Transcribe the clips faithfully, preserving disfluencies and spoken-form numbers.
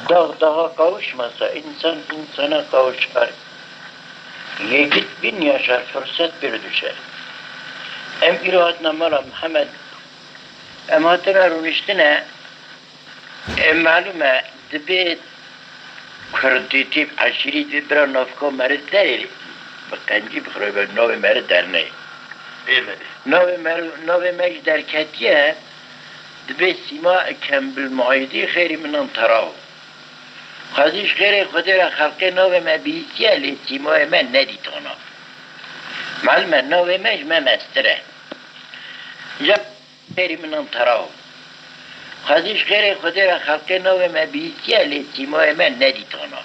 Dağ dağa kavuşmasa, insan insana kavuşar. Yigit bin yaşar, fırsat bir düşer. Em îro hatine mala Mihemed, em hatine rûniştine, e, malûm e, dibê kurdîtî, eşîrî dibê bira navka meri derê, bi qencî bixirê be, navê meri derneyê. Ê me. Navê meri, navê me jî derketiye, dibê sîma kembulmuaydî xêrî minan teraw. Xwezî ji xêrê Xwedê re xelqê navê me bihîstiye, lê sîmayê me nedîtana. Malûm e, navê me ji me mestir e. Ya xêrî minan teraw. Xwezî ji xêrê Xwedê re xelqê navê me bihîstiye, lê sîmayê me nedîtana.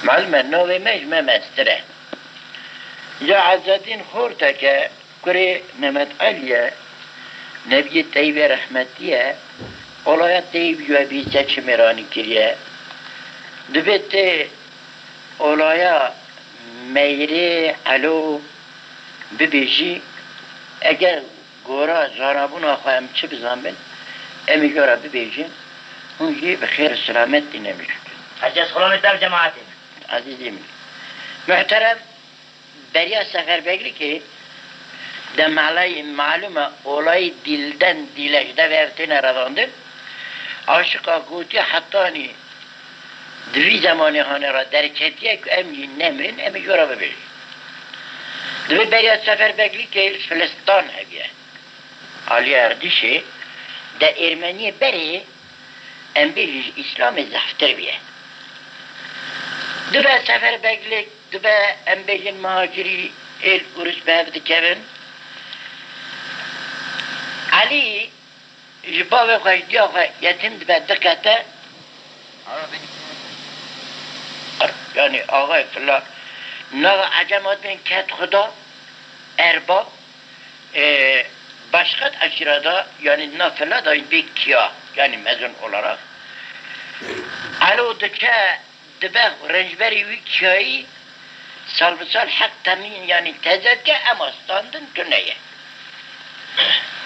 Malûm e, navê me ji me mestir e. Ya Ezedîn Xortek e, kurê Mehmet Elî ye, Nebiyê Teyîbê rehmetî ye, olaya Teyîb ji we bihîstiye çi mêranî kiriye. Dibê tê olaya Meyrê Elo bibêjî, eger gora zanabûna xwe em çi bizanbin, em ê ji we re bibêjin, hûn jî bi xêr û selamet tînin. Hecî, ez xulamê te bi cemaetê me. Ezîzê min. Muhterem, beriya Seferbeglikê de malay-, malûm e, olayî dîlden dîle ji devê ev têne revandin. Aşiqa gotiye hetanî di vî zemanê hanê re derketiye ku em jî nemirin, em ê ji we re bibêjin. Dibê beriya Seferbeglikê Filistan hebiye. Aliya Erdîşê de Ermeniyê berê em bêjin ji Îslamê zehftir bûye. Dibe Seferbeglik, dibe em bêjin muhacirî êl û rûs bi hev dikevin. Elî ji bavê xwe, ji diya xwe yetîm dibe, diqete. Yanî axayê filan. Nava Ecem hatibên ket xuda, erbab, e, başqet eşîra da, yanî na fila da bê kiya, yanî mezun olarak. Elo diçe dibe rêncberî wî kiyayî, sal bi sal heq temîn, yanî teze dike, ema standin tune ye.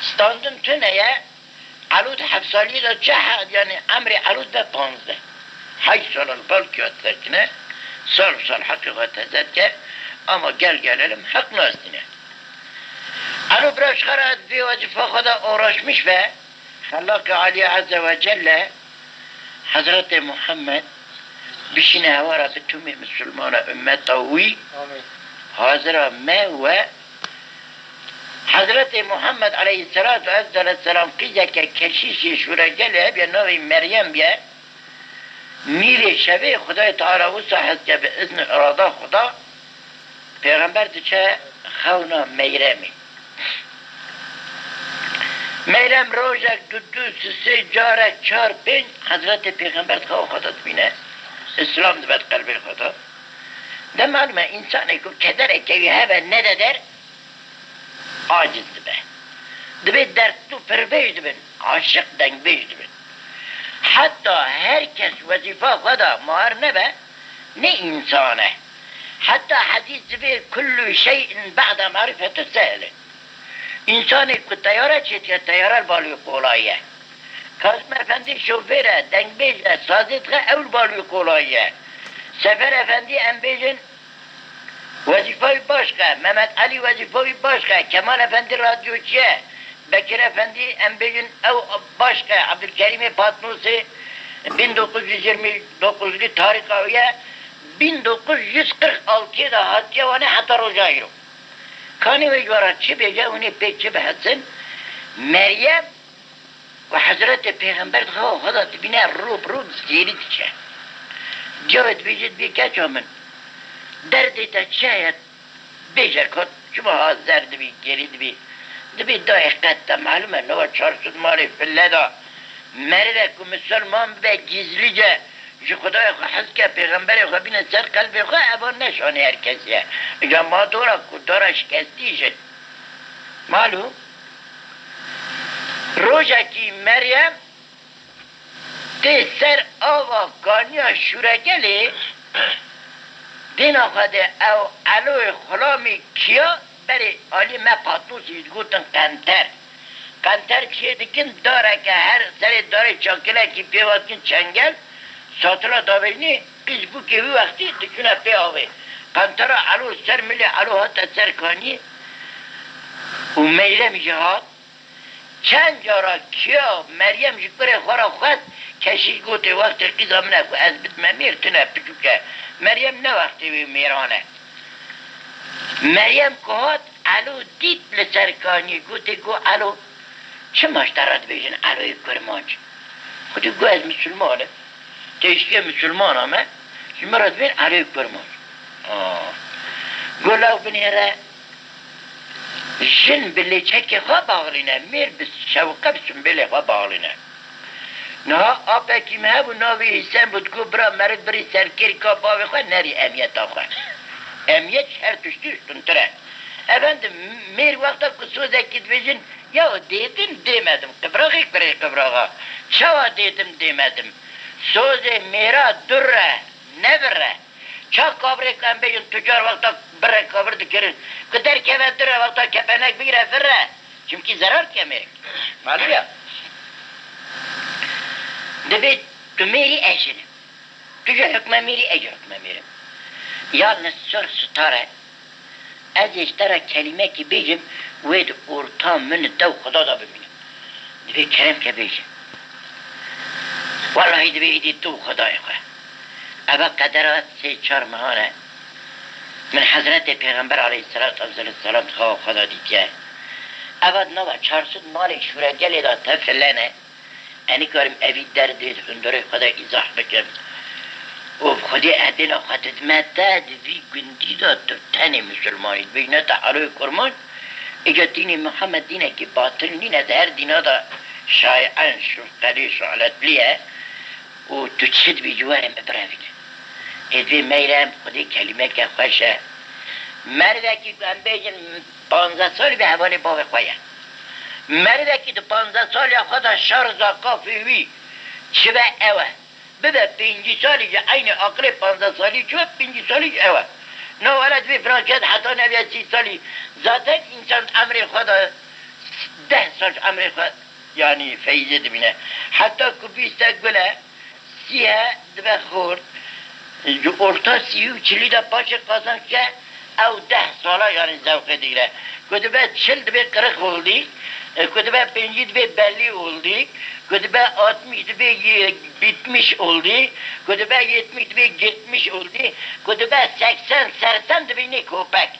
Standin tune ye, Elo di heft saliyê de çi he-, yanî emrê Elo dibe panzdeh. Heşt sal li bal kiya disekine, sal bi sal heqê xwe teze dike, ama gel gelelim heq nastîne. Elo bira ji xwe re vê wezîfa xwe de uğraşmış be, Xelaqê Alî Azze ve Celle, Hezretê Muhammed, bişîne hewa re bi tûmê misilmana ummeta wî Amîn. Hazira me we Hezretê Muhammed aleyhisselatu vesselam qîzeke keşîşê şûregelê hebiye navê Meryem biye. Mîrê şevê Xwedayê Teala wisa hezke bi izn û irada Xweda Pêxember diçe xewna Meyremê. Meyrem rojek, du, du, sê, sê, carek, çar, pênc Hezretê Pêxember di xewa xwe de dibîne. Îslam dibe di qelbê xwe de. De malum e, însanê ku kedereke wî hebe nede der, aciz dibe. Dibê dertlu pirbêj dibin, aşiq dengbêj dibin. Heta her kes wezîfa xwe de mar nebe, ne însan e. Heta hedîs dibê, "Kullu şey'in ba'de marifetu sehl." Însanê ku teyare çêdike, teyare li bal wî qolayî ye. Kazim Efendî şofêr e, dengbêj e, sazê dixe, ew li bal wî qolayî ye. Sefer Efendî, em bêjin, wezîfa wî başqe, Mehmet Elî wezîfa wî başqe, Kemal Efendî radyoçî ye, Bekir Efendî, em bêjin, ew başqe, Ebdulkerîmê Patnosê, bin dokuz yüz yirmi dokuzlî tarîxa wî ye, bin dokuz yüz kırk altıya de hatiye Wanê heta roja îro. Kanê wê ji we re çi bêje, hûn ê pê çi bihesin? Meryem ku Hezretê Pêxember di xewa xwe de dibîne, rû bi rû gêrî diçe. Diya wê dibêje, dibê, "Keça min, derdê te çi heye? Bêje, ka çima ha zer dibî, gêrî dibî?" Dibê, "Dayê, qet te malum e, nava çar sed malê file da. Merivek ku misilman bibe, gizlice ji Xwedayê xwe hez ke, pêxemberê xwe bîne ser qelbê xwe, eva ne şanê her kesî ye. Îca ma dora ku dora şikestî jin." Malû, rojekî Meryem tê ser ava kaniya Şûregelê, dêna xwe de ew Eloyê xulamî kiya berê alî me Patnosî digotin Qenter. Qenter çê dikin, dareke her serê darê çakilekî pê ve dikin çengel, satila davêjinê, qîz bûkê wî wextî diçûne pê avê. Qentera Elo ser milê Elo hate ser kaniyê û Meyrem jî hat. Çend cara kiya Meryem ji kurê xwe re xwest, keşîş gotê, wextê qîza min e ku ez bidime mêr, tune piçûk e. Meryem ne wextê wê mêran e. Meryem ku hat, Elo dît li ser kaniyê, gotê, got, Elo, çima ji te re dibêjin Eloyê Kurmanc? Xwedî got, ez misilman im. Têşikê misilmana me, ji min re dibên Eloyê Kurmanc. Aa. Got, law binêre, jin bi lêçekê xwe baxlîne, mêr bi şewqe bi simbêlê xwe baxlîne. Niha apekî me hebû, navê Hîsen bû, digot, bira meriv birî serkêrîka bavê xwe, nerî emiyeta xwe. Emiyet ji her tiştî üstüntir e. Efendim, mêr wexta ku sozekî dibêjin, ya dêdim dêmedim, qibraxê kurê qibraxa. Çawa dêdim dêmedim? Sozê mêra dur e, ne vir e. Ça kabrê ku em bêjin tucar wexta birek kabir dikirin, ku derkeve dire wexta kepenek bigire vir e. Çimkî zerar dike mêrek. Malum ya. Divê tu mêrî, ez jin im. Tu jî hukme mêrî, ez jî hukme mêr im. Ya li ser sitare, ez ê ji te re kelîmekî bêjim, wê di orta min û te û Xweda de bimîne. Divê kerem ke bêje. Wellahî divê êdî tu û Xwedayê xwe. Eva qedera sê çar mehan e. Min Hezretê Pêxember aleyhisselatu vesselam di xewa xwe de dîtiye. Eva di nava çar sed malê şûregelê de tefile ne. Ez nikarim evî derdê di hundirê xwe de îzah bikim. Û bi Xwedê ez dêla xwe didime te, di vî gundî de tu tenê misilmanî dibêjine te Eloyê Kurmanc, îca dînê Mihemed dînekî batil nîne, di her dîna de şaîen, şûqelî, şu'letlî ye û tu çi dibêjî were min birevîne. Ê divê Meyrem, Xwedê kelîmeke xweş e. Merivekî ku em bêjin panzdeh salî be hevalê bavê xwe ye. Merivekî di panzdeh saliya xwe de şer zaqafê wî çi be ew e. Bibe pêncî salî jî eynî aqilê panzdeh salî çi be, pêncî salî jî ew e. Na wele divê filan kes heta nebiye sî salî. Zaten însan emrê xwe de deh sal ji emrê xwe, yanî feyzê dibîne. Heta ku bîste gule, sî he dibe xort. Ji orta sî û çilî de paşê qazanç ke, ew deh sala, yanî zewqê digire. Ku dibe çil dibe qirix oldî, e, ku dibe pêncî dibe belî oldî, ku dibe altmış dibe ye-, bitmiş oldî, ku dibe yetmiş dibe gitmiş oldî, ku dibe seksen sersen dibînî kopek.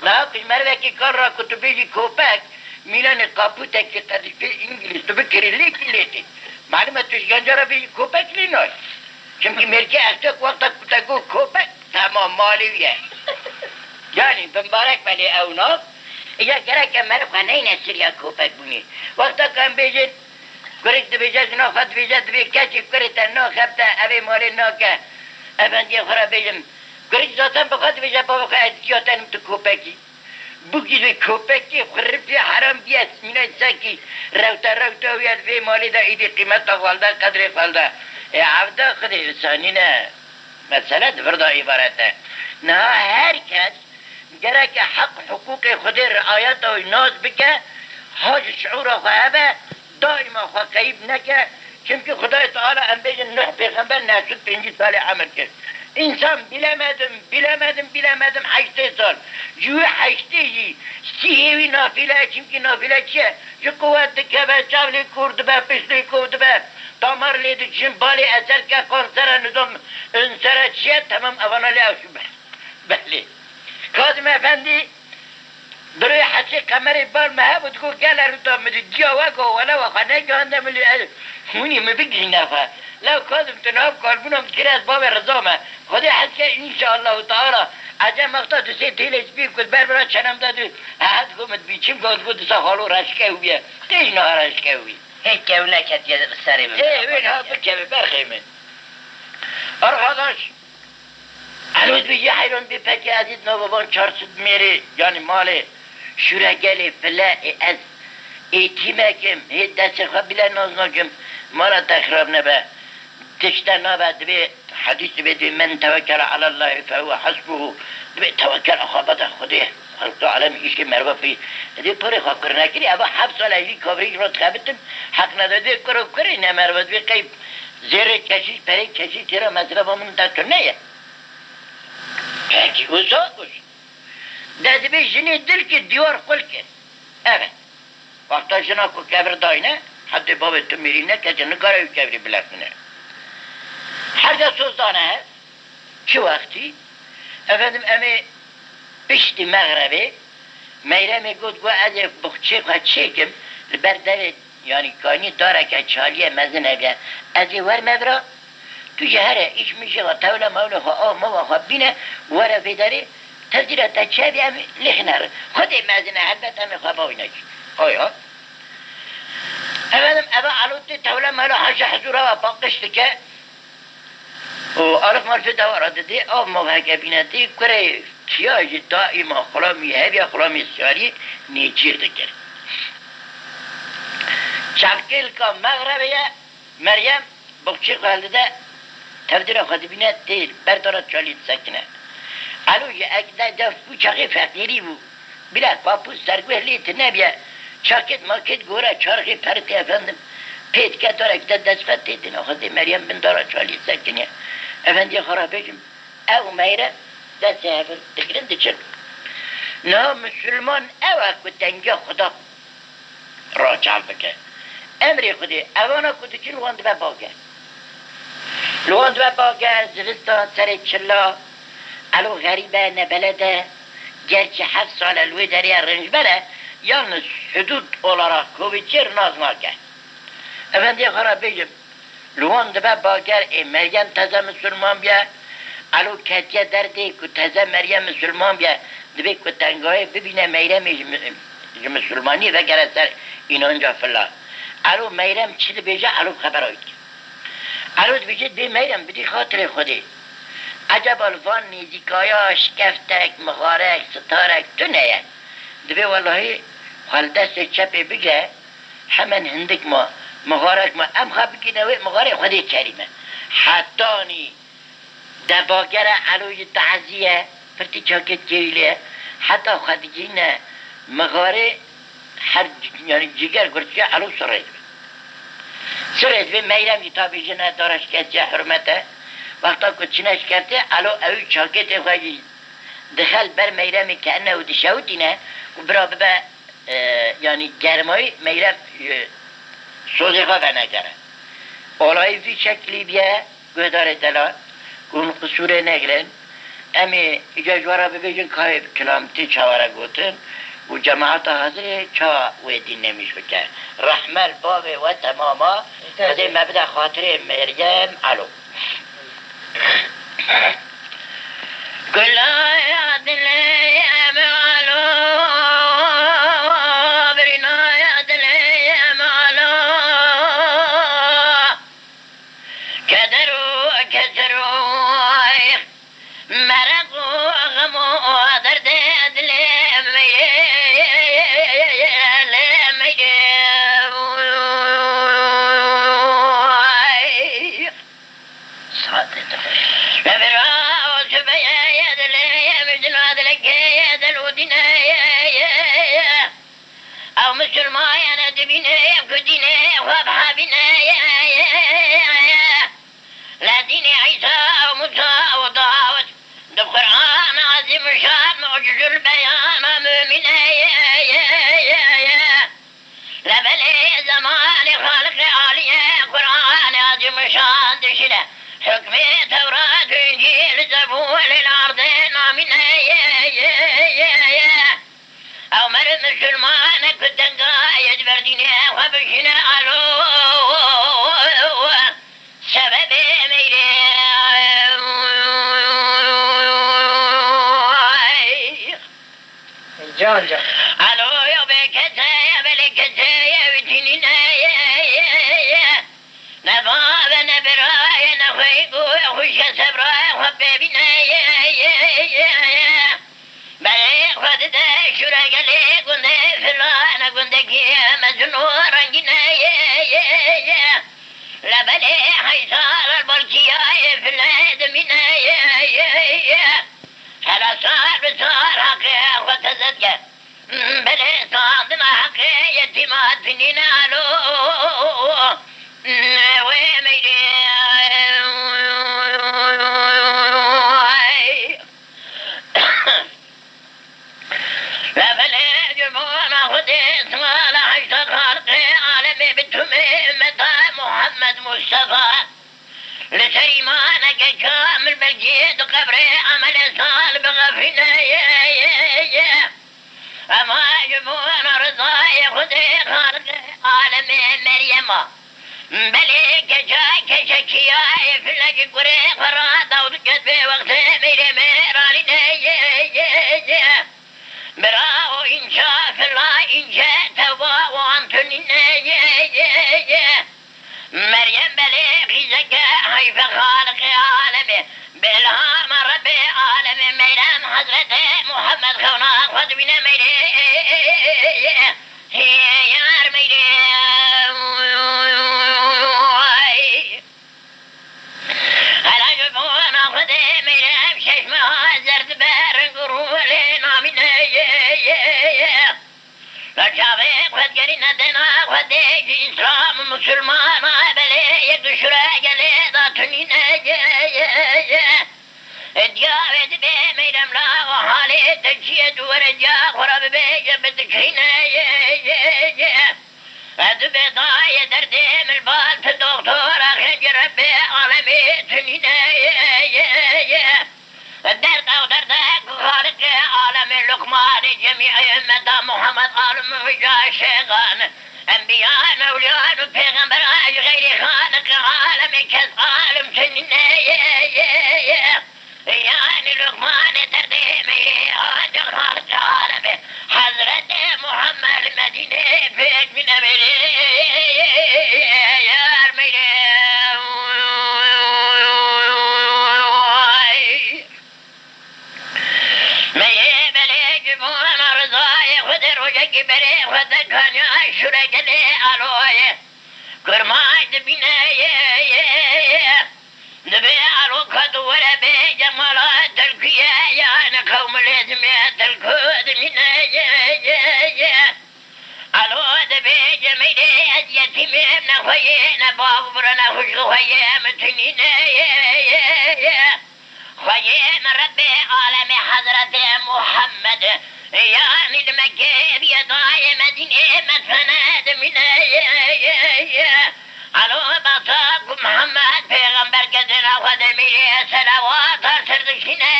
Niha ku ji merivekî kar ra ku tu bêjî kopek, mîlanê qaputekî qedîşê îngilîz tu bikirî lêkî lêkî. Malum e tu ji genca re bêjî kopek lê nayê. Çimkî mêrkê eştek wexta ku te got kopek, temam malê wî ye. Yanî bimbarek be lê ew nav. Îja gereke meriv xwe neyne siriya kopek bûnê. Wexta ku em bêjin, kurik dibêje, jina xwe dibêje, dibê keçê kurê te naxebite, evê malê nake. Efendiyê xwe re bêjim, Kurik zaten bi xwe dibêje, bavê xwe ez giya te nim tu kopekî. Bûkî dibê kopekê xurifê heram bîye, mînay sekî rewte rewte wî ye, di vê malê de êdî qîmeta xwe li de, qedrê xwe li de. Ê evda xwedê insanî ne. Mesele di vir de îbaret e. Niha her kes gereke heq hiqûqê Xwedê riayeta wî nas bike, ha ji şiûra xwe hebe, daîma xwe qeyîb neke, çimkî Xwedayê Teala em bêjin Nuh pêxember neh sed pêncî salê emir kir. Însan bilemedim, bilemedim, bilemedim heştê sal. Ji wî heştê jî sîhê wî nafîle ye, çimkî nafîle çi ye? Ji quwet dikeve, çav lê kûr dibe, pişt lê kûr dibe, damar lê diçin, balê eser ke, kansere, nizam, unsere çi ye? Temam evana lê ew şûbe. Belê. Kazim Efendî, birê Hecî Qemerê bal me hebû, digot, gele rûta min dî, diya we go, wele we xwe negihande min lê ez hûnî min bigihîne xwe. Lew Kazim tu nav kalbûna min dikirî ez bavê Riza me. Xwedê hez ke, înşaallahu teala, ecem wexta tu sê têlê spî ku ber bira çenem de dû, he, digot min dibî çim, got, digot disa xalo reşke wîye. Tê jî niha reşke wî. Hê kew neketiye serê min. Ê, wê niha bikeve berxê min. Arkadaş, Elo dibêjî heyran bê, pekî ez ê di nava van çar sed mêrê, yanî malê şûregelê file ê ez êtîmek im, hê destê xwe bîle naz nakim, mala te xirab nebe. Tişte nabe, dibê hedîs dibê, dibê men tewekele alallahî fehuwe hasbuhu, dibê tewekela xwe bide Xwedê, Xelqê alem îşê merva pî. Dê porê xwe kur nekirî, eva heft sal ez jî kavrî ji ro dixebitim, heq neda dê kuro kurê ne merva dibê qey zêrê keşîş, perê keşîş têra mesrefa min de tune ye. Pekî wisa kuş. De dibê jinê dil kir, dîwar qul kir. Evet. Wexta jina ku kevir dayne, hetê bavê tu mîrî neke, nikare wî kevirî bilexîne. Her de soz dane hev, çi wextî, efendim, em ê piştî mexrebê, Meyremê got, got, ez ê buxçê xwe çêkim, li ber devê, yanî kanî dareke çaliyê mezin hebe, ez ê werme vira, tu jî here, îş mişê xwe, tewle mewlê xwe, av mava xwe bîne, were vê derê, Tevdîra te çi hebe em lêxîne re. Xwedê mezin e, helbet em ê xwe bawîne jî. Aya. Efendim, eve Elo tê tewle mewle haşa hizûra ve paqij dike. Û Arif Marifê dewara didê, av mav heke bîne dê, kurê çiya jî daîma xulamî heviya xulamî siyarî nêçîr dikir. Çavkêlka mexrebê ye, Meryem boxçê xwe hildide, tevdîra xwe dibîne, tê ber dara çalî disekine. Elo jî ek de def bû çaxê feqîrî bû. Bila papûs serguh lê tune bûye. Çakêt makêt gore çarxê peritê efendim. Pê dike darek de dest xwe tê dina xwe dê Meryem bin dara çalî sekiniye. Efendiyê xwe re bêjim, ew Meyrem destê hev digirin diçin. Niha misilman ew e ku tengiya Xuda raçav bike. Emrê Xwedê, evana ku diçin wan dibe bager. Li wan dibe bager, zivistan serê çila, Elo xerîb e, nebeled e, gerçî heft sal e li wê derê ye, rinçber e, yalnız hudud olarak kovê çêr nas nake. Efendiyê xwe re bêjim, Li wan dibe bager ê Meryem teze misilman bûye, Elo ketiye derdê ku teze Meryem misilman bûye, dibê ku tengayê bibîne Meyremê ji mi-, ji misilmaniyê vegere ser înanca filan. Elo Meyrem çi dibêje, Elo xebera wî dike. Elo dibêje, dibê Meyrem bidî xatirê Xwedê. Ecaba li van nêzîkaya şikeftek, mixarek, sitarek tune ye? Dibê welahî xwe li destê çepê bigre, hemen hindik ma, mixarek ma, em xwe bigîne wê mixarê Xwedê kerîm e. Hetanî de bagere Elo jî tazî ye, pirtî çakêt kêwî lê ye. Heta xwe digihîne mixarê her c-, yanî ciger gurtiya Elo sirê dibe. Sirê dibe, Meyrem jî tabî jin e, dara şikestiye hurmet e. Wexta ku çine şikestê, Elo ew çakêtê xwe jî dixe li ber Meyremê ke ene û dişewitîne û bira bibe e, yanî germayî Meyrem ji sozê xwe venegere. Olayî vî şeklî bûye, guhdarê delal, ku hûn qisûrê negirin. Em ê îca ji we re bibêjin ka kilam tê çawa re gotin û cemaeta hazirê çawa wê dîn nêmîş bike. Rehme li bavê we temama, Xwedê me bide xatirê Meryem Elo. Gulaya dilê me alo, birînaya dilê me alo. Keder û keser û mereq û xem û derdê dilê me ye, lê me ye. Bevera o tübeye yedile, yemicina dilekeye deludine. Ew misilmayene dibine, kudine, xwe bihabine. Le dînê Îsa û Musa û Dawud, di Qur'an azîm şan mucizul beyana mümine. Lebelê zemanê Xaliqê Aliyê Qur'anê azîmşan dişîne. Hukmê Tewrat û Încîl Zebûrê li ardê namîne. Ew meriv misilmane ku dengayê ji ber dînê xwe bişîne alo. Sebebê meyrê. Can can. Alo, ya be kete, ya bele kete, ya bitinine. Ne bave, ne biraye, ne xweygo, xwişe sebraye, xwe bebine. Berê xwe dide şûre gelê gundê filane, gundekî mezin û rengîne. Lebelê heysa lalbalkiyayê file dimîne. Ela sar bi sar heqê xwe teze dike. Belê sandina heqê yetîma tinîne alo. Wê meyrê. Ve belê cumana Xwedê sala heşta xalqê alemê bi tumê ümmeta Muhammed Mustafa. Li ser îmaneke kamil belkî di qebrê emelê salih bixefîne. Ema ji bo rizayê Xwedê Xaliqê alemê Meryema. Belê keça keçekiya ê file ji kurê xwe re dawdike vê wextê mêrê mêranîne. Bira û înca fila înce tewba wan tunîne. Meryem belê qîzeke heyfe Xaliqê alemê, bi îlhama Rebbê alemê Meyrem Hezretê Muhammed xewna xwe dibîne meyrê. Hê yar meyrê. Hela ji bona Xwedê meyrem şeş meha zer dibe reng û rû lê namîne. La çavê xwedgerî nedena Xwedê ji Îslam û Musulmana belê yek dişure gelê da tunîne. Diya wê dibê meyrem la û halê te çi ye tu were diya xwe re bibêje bi dikirîne. Ez dibê dayê derdê min bal tu doktora xêncî Rebbê alemê tunîne. Derd ew derde ku Xaliqê alemê Luqmanê cemî ey ümmeta Muhammed alim hija şêxan, enbiyan, ewliyan û pêxemberan ji xeyrê Xaliqê alemê kes alim tunîne. Yanî Luqmanê derdê meyrê ancî Xaliqê alemê Hezretê Muhammed Medînê pêk bîne meyrê. Yar meyrê. Meyrê belê ji bona rizayê Xwedê rojekî berê xwe de kaniya şûre gelê aloyê. Kurmaç dibîne. Dibê alo ka tu were bê cemala Tirkiye yanî qewmilêzmê Tirku dimîne. Alo dibê cemeyde ez yetîmê ne xweyê ne bav bira ne xwişka xweyê min tunîne. Xweyê min Rebbê alemê Hezretê Muhammed. Yanî li Mekkê bîye dayê Medînê me sene dimîne. Alo basa ku Muhammed pêxember kedina xwe demîrê selawata ser dişîne.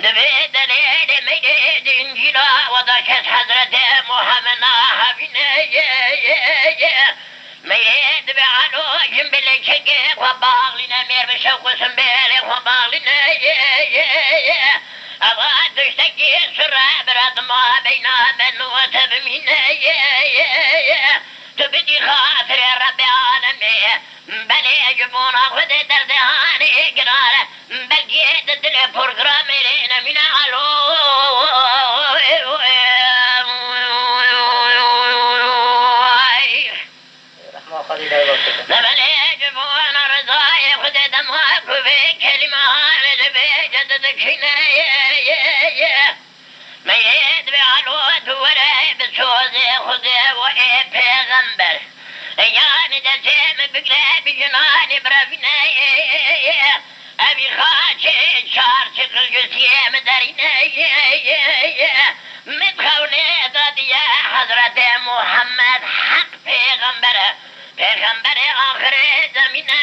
Divê delêlê meyrê di Încîla weda kes Hezretê Muhammed nahevîne. Meyrê dibê alo jin bi lêçekê xwe baxlîne, mêr bi şewq û simbêlê xwe baxlîne. Eva tiştekî sure bira dima beyna ben û te bimîne. Tu bidî xatirê Rebbê alemê. Belê ji bona Xwedê derdê hanê giran e. Belkî di dilê programê rê nemîne alo. Belê ji bona rizayê Xwedê dema ku vê kelîmehanê dibêje didikîne. Meyrê divê alo tu were bi sozê Xwedê û ê pêxember. Yanî destê min bigre bi jinanê birevîne. Evî xaçê çar çiqil ji siyê min derîne. Min xewnê dadiye Hezretê Muhammed heq pêxember e. Pêxemberê axirê zemîne.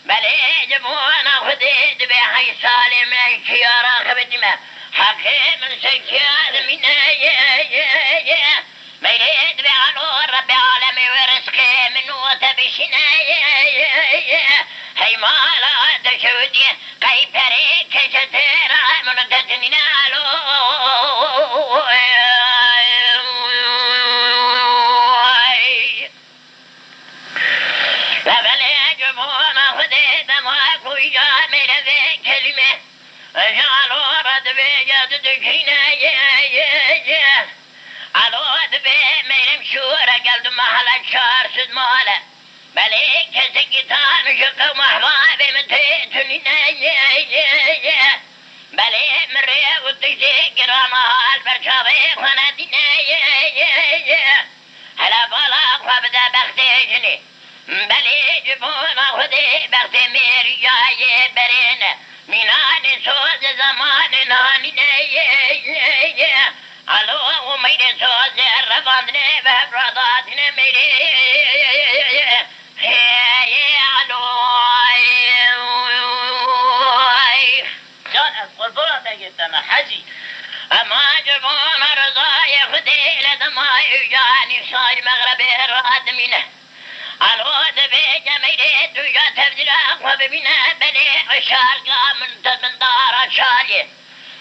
Belê ji bona Xwedê divê heyşalê min çiya raxibitîme. Heqê min sekiya dimîne. Meyrê divê alo Rebbê alemê wê rizqê min û te bişîne. Hey mala te şewitî qey perê keçetê ra min û te dinîne alo. Ve belê cumhûna Xwedê dema ku îca mêrevê kelîme ji alo re dibêje tu dikirîne. Alo dibê mêrem şûre gel du mehala çar sud male. Belê kesekî tan ji qewm ehbabê min tê tunîne ye, ye, ye. Belê min rê û tiştê giran a li ber çavê xwe nedîne ye, ye, ye. Hela bala xwe bide bextê jinê. Belê ji bona Xwedê bextê mêriya yê berê ne. Mînanê soz li zemanê nanîne ye, ye, ye. Alo û meyrê soz ê revandine ve hev radatine meyrê. Heye alo. Can ez qurbana te girteme hecî. Ema ji bona rizayê Xwedê le dema û canî şar mexrebê radimîne. Alo, dibê cemeyê tu ya tevdîra xwe bibîne, belê şarga min te min dara şarê.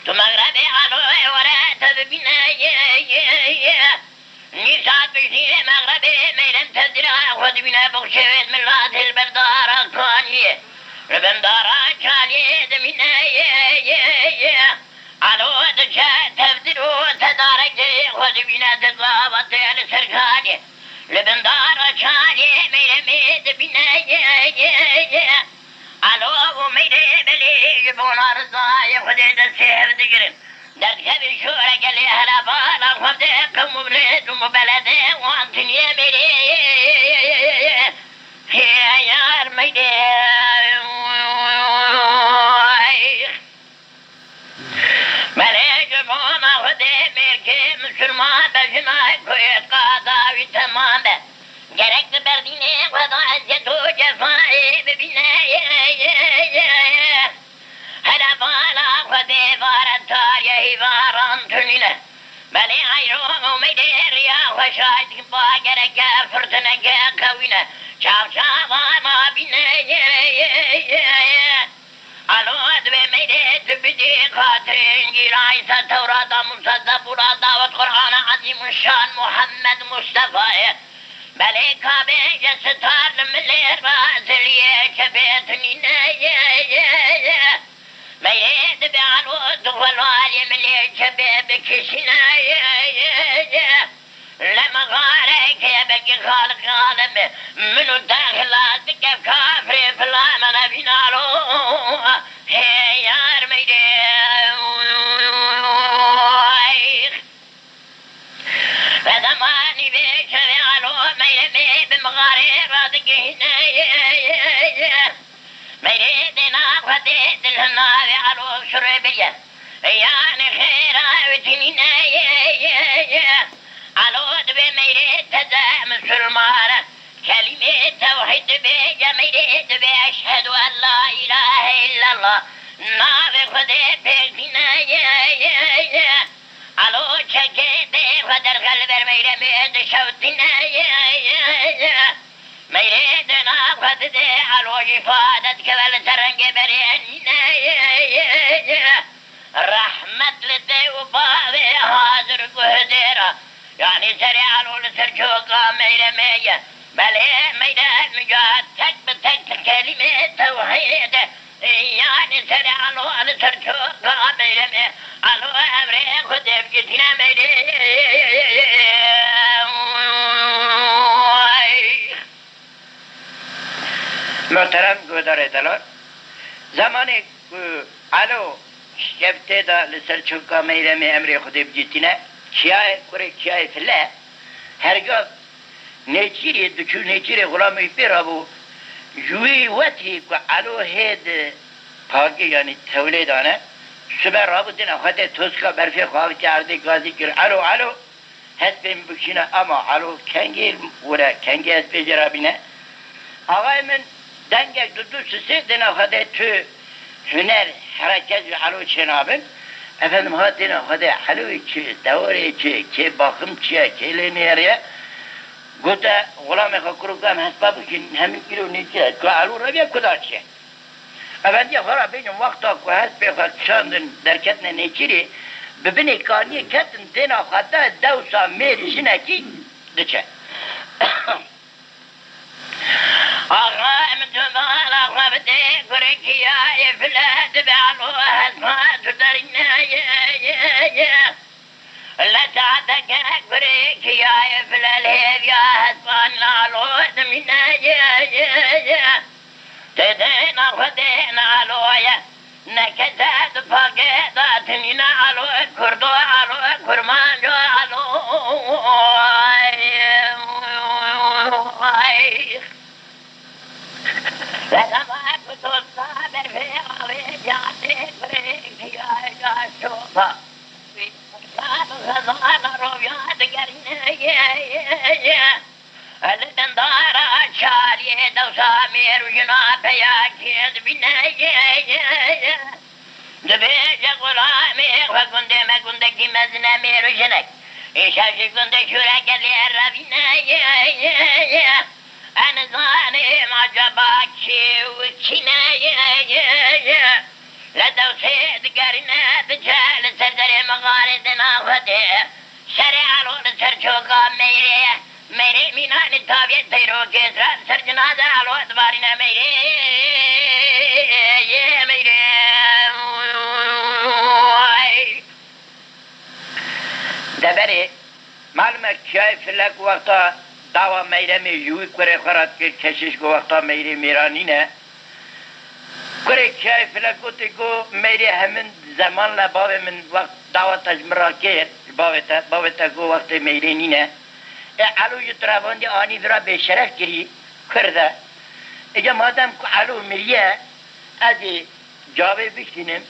Tu mexrebê alo ê were te bibîne, ye, ye, ye. Nîsa tu jî mexrebê meyrem tevdîra xwe dibîne, bixşê wê milat hilberdara kaniyê. Li bin dara çaliyê dimîne, ye, ye, ye. Alo, diçe tevdir û tedarekê xwe dibîne, di gava te li ser kanê. Li bin dara çalê meyremê dibîne, ye, ye, ye. Alo, û meyrê belê ji bona rizayê Xwedê destê hev digirin. Derdikevin şore gelê hela bala xwe de qewm û bilêt û beledê wan tiniye meyrê. Hê yar meyrê. Belê ji bona Xwedê mêrkê misilman be, jina ku êtiqada wî temam be. Gerek di berdînê xwe de eziyet û cefayê bibîne. Hele bala Xwedê vare tariyê hîvaran tunîne. Belê eyro û meydê riya xwe şahid ba gereke firtineke qewîne. Çav çavan abîne. Alo, divê meydê tu bidî xatirê Încîla, Îsa, Tewrata, Musa, Zebûra, Dawid, Qur'ana Ezîmuşşan, Muhammed Mustefayê. Belê kabê ji sitar li milê re ziliyê çepê tunîne ye, ye, ye. Meyrê dibe alo tu xwe li aliyê milê çepê bikişîne ye, ye, ye. Li mixarekê belkî Xaliq alem e. Min û te xilas bike kafirê filan me nebîn alo. Hê yar meyrê. Ve zemanî vê çavê alo meyremê bi mixarê radigihîne. Meyrê dêna Xwedê dil navê alo şurê biriye. Yanî xêra wî tinîne ye, ye, ye. Alo divê meyrê teze misilmane. Kelîmê tewhîd dibêje, meyrê dibê eşhedû en la îlahe îllallah. Navê Xwedê pêk tîne ye, ye, ye. Alo çekê dê xwe derxe li ber meyremê dişewtîne ye, ye, ye. Meyrê dêna xwe didê alo îfade dikeve li ser rengê berê nîne ye, ye, ye. Rehmet li dê û bavê hazir guhdêra. Yanî serê alo li ser çoka meyremê ye. Belê meyrem ya tek bi tek kelîmê tewhîd e. Yanî serê alo li ser çoka meyremê. Alo emrê Xwedê bigirtîne meyrê. Muhterem guhdarê delal, zemanê ku Elo şev tê de li ser çivka meyremê emrê Xwedê bicîtîne, çiyayê kurê çiyayê File, hergav nêçîrê diçû nêçîrê xulamê wî pê rabû, ji wî wetî ku Elo hê di pagê, yanî tewlê dane, sibe rabû dina xwe tê toska berfê xwe avitî erdê gazî kir, Elo, Elo! Hespê min bikişîne ama elo kengê wire, kengê hespê jê re bîne. Axayê min dengek didu sisê dêna xwe de tu huner, hereket ji elo çênabin. Efendim ha dêna xwe de eloyê çi, dewarê çi, kê baxim çi ye, kê lê nêrê ye. Gote xulamê xwe kuro ku em hespa bikîn, hemî îro nêçîr e. Ku elo reviya ku da çi ye? Evendiya xwe re bêjin, wexta ku hespê xwe kişandin derketine nêçîrê, bi binê kaniyê ketin, dêna xwe de dewsa mêr jinekî diçe. Axa em tu mala xwe bidê kurê çiyayê File dibe elo hespa tu derîne ye, ye, ye. Leşateke kurê çiyayê File li hêviya hespan alo dimîne ye, Kese di paqê de tinîne alo, kurdo alo, kurmanco alo. Sedema ku dosta berfê avê cate kurê kiya şopa. Wî dosta bi xezana roviya digerîne ye, ye, ye. Li dindara çaliyê dewsa mêr û jina peyakê dibîne ye, ye, ye. Dibêje xulamê xwe gundê me gundekî mezin e mêr û jinek. Îşa ji gundê şûregelê revîne ye, ye, ye. Ez nizanim acaba kê û kî ne ye, ye, ye. Li dewsê digerîne diçe li ser derê mixarê dina Xwedê. Serê alo li ser çoka meyrê. Meyrê mînanî taviyê teyrokê sira li ser cinaze alo dibarîne meyrê. Yê meyrê. Deverê, malum e, Kiyayê Filek wexta dawa Meyremê ji wî kurê xwe re dikir, keşiş got, wexta Meyrê mêra nîne. Kurê Kiyayê Filek gotê, got, Meyrê hemin zeman le bavê min wext dawa te ji min re kir, ji bavê te, bavê te got, wextê Meyrê nîne. Ê Elo ji tu re vandî anî vira bêşeref kirî, kurd e. Îca madem ku Elo miriye, ez ê cavê bişînim,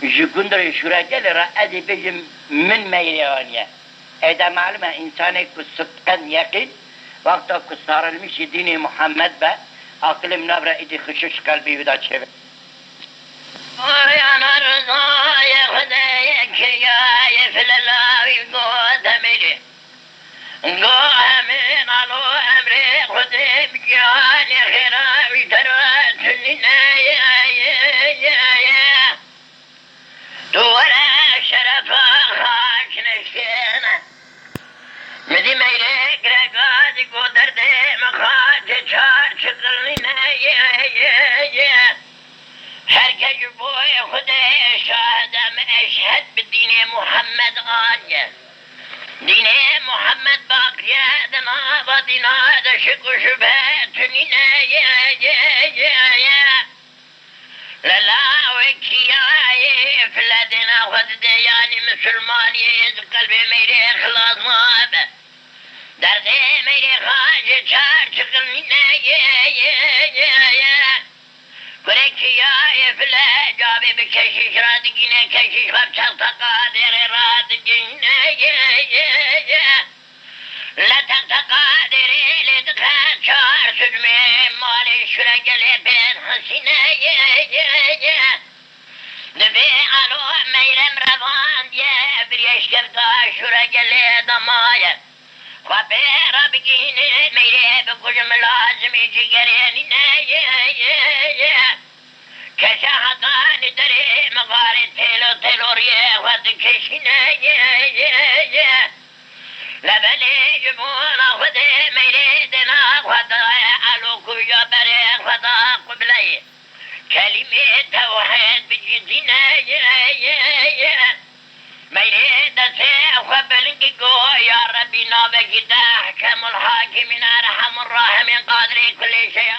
ji gundê Şûregelê re ez ê bêjim min Meyrê aniye. Ê de malum e, însanê ku sidqen yeqîn, wexta ku sarilmişî dînê Muhammed be, aqilê min navre îdî xişiş qelbî wî de çêbe. Ay ana rizayê Xwedê yekê ya, yê filelawî gote Meyrê. Go hemîn alo emrê Xwedê bi gihanê xêra wî te re tunîne ye, ye, ye, ye. Tu were şerefa xaç neşkêne. Min dî Meyrê gireka dî go derdê min xaçê çar çiqilnîne ye, ye, ye. Her kes ji bo Xwedê şahid e, min eşhed bi dînê Muhammed aniye. Dînê Muhammed baqî ye, di nava dîna de şik û şubhe tunîne ye, ye, ye, ye. Li lawekî ya yê file dêna xwe dide, yanî misilmaniyê ji qelbê Meyrê xilas nabe. Derdê Meyrê xaçê çar çiqilnîne ye, ye, ye, ye. Kurê Kiyayê File cavê bi keşîş radigîne, keşîş xwe bi çexteqa dêrê radigîne, ye, ye, ye. Li çexteqa dêrê lê dixe çar sicmê malê Şûregelê pê dixisîne, ye, ye, ye. Divê alo Meyrem revandiye, birî eşkefta Şûregelê de maye. Xwe pê re bigihîne, Meyrê bikujin, min lazimî cigerê nîne, ye, ye, ye. Keşa hetanî derê mixarê têlo têlo riyê xwe dikişîne, ye, ye, ye. Lebelê ji bona Xwedê Meyrê dêna xwe daye elo, ku ya berê xwe da qibleyê. Kelîmê tewhîd bicîtîne, ye, ye, ye. Meyrê destê xwe bilind kir, go, ya Rebî, navekî te Ehkemul Hakimîn, Erhemur Rahimîn, Qadirê kulê şey.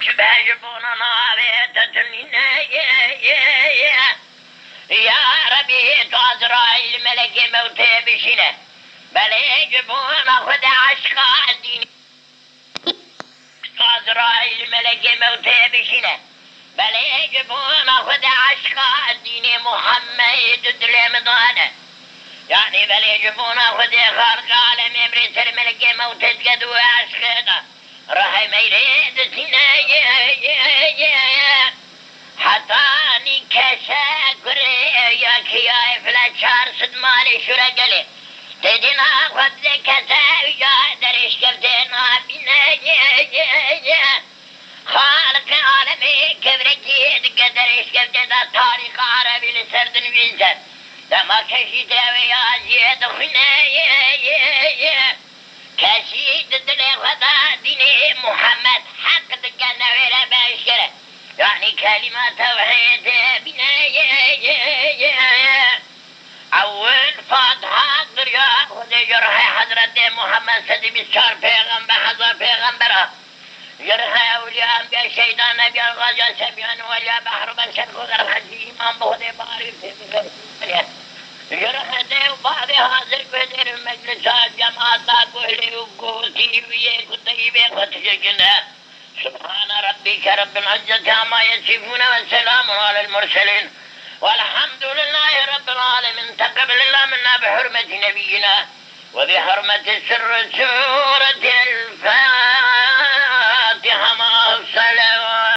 Şibhe ji bona navê te tunîne ye, ye, ye. Ya Rebî, tu Azraîl melekê mewtê bişîne. Belê ji bona Xwedê eşqa dînê. Azraîl melekê mewtê bişîne. Belê ji bona Xwedê eşqa dînê Muhammed dilê min dane. Yanî belê ji bona Xwedê Xaliqê alemê emrê ser melekê mewtê dike di wê eşqê de. Rehê Meyrê dizîne, ye, ye, ye, ye. Hetanî Keşe kurê ya Kiyayê File çar sed malê Şûregelê. Tê dîna xwe dide Kese, ya derêşkeftê nabîne, ye, ye, ye. Xaliqê alemê kevrekî dike derêşkeftê de tarîxa erebî li ser dinivîse. Dema keşî tê wê ya jiyê dixwîne, ye, ye, ye. Kesî di dilê xwe de dînê Muhammed heq dike newêre be eşkere. Yanî kelîma tewhîdê bîne, ye, ye, ye. Ewil Fatiha kiriya Xwedê ji rihê Hezretê Muhammed sedî bîst çar pêxember, hezar pêxembera. Ji rihê ewliya, enbiya, şehîdan, nebiyan, raca sebiyan, weliya, behroben, şerf û derhecî, îman bi Xwedê, bi arîfê, bi fêrkirê. Ji rihê dê û bavê hazir guhdêr û meclisa cemaata guhlê û gotî wî yê ku teyîbê xwe dişikine. سبحان ربك رب العزة عما يصفون وسلام على المرسلين والحمد لله رب العالمين. تقبل الله منا بحرمة نبينا وبحرمة سر رسول